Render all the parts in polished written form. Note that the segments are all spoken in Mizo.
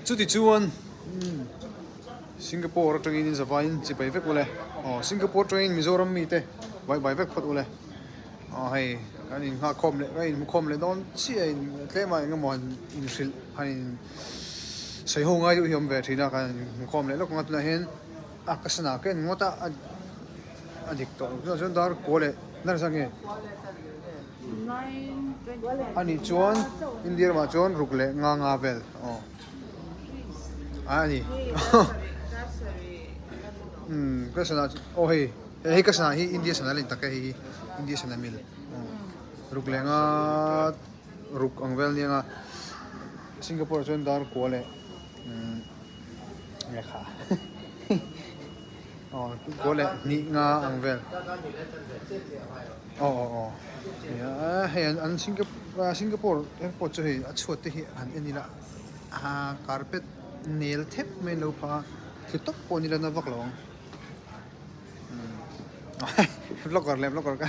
Chuti chuan Singapore atangin in zavaiin chibai vek ule. Aw Singapore atangin Mizoram mite vai bai vek phawt ule. Aw hei kan in nghah khawm leh kan in hmukhawm leh dawn chiah in tlem a engemaw han in hrilh han in sawi ho ngai deuh hi a awm ve thin a kan in hmukhawm leh lawk ang a tunah hian a ka sana ka en ngawt a a dik tawh lo tunah chuan dar kua leh nasa zat nge a nih chuan India ramah chuan ruk leh nga nga vel aw a ni umm ka sana aw hei. Hei ka sana hi India sana leh tak e hei hi India sana mil ruk leh nga ruk ang vel nia nga Singapore ah chuan dar kua leh umm lehkha aw kua leh hnih nga ang vel aw aw aw nia hei an Singapore airport chu hei a chhuat te hi han en ila ah carpet nel thep mai an lo phah a thli tawp pawh ni la na vak lo ang. Vlogger leh vlogger ka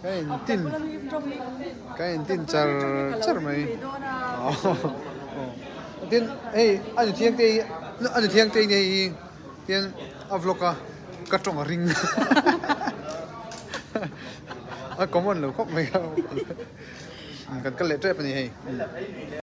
ka in tin ka in tin char char mai tin hei a ni thiang te hi a ni thiang te hi hei hi tian a vlog a ka tawng a ring a common lo khawp mai kan kal leh tep a ni hei.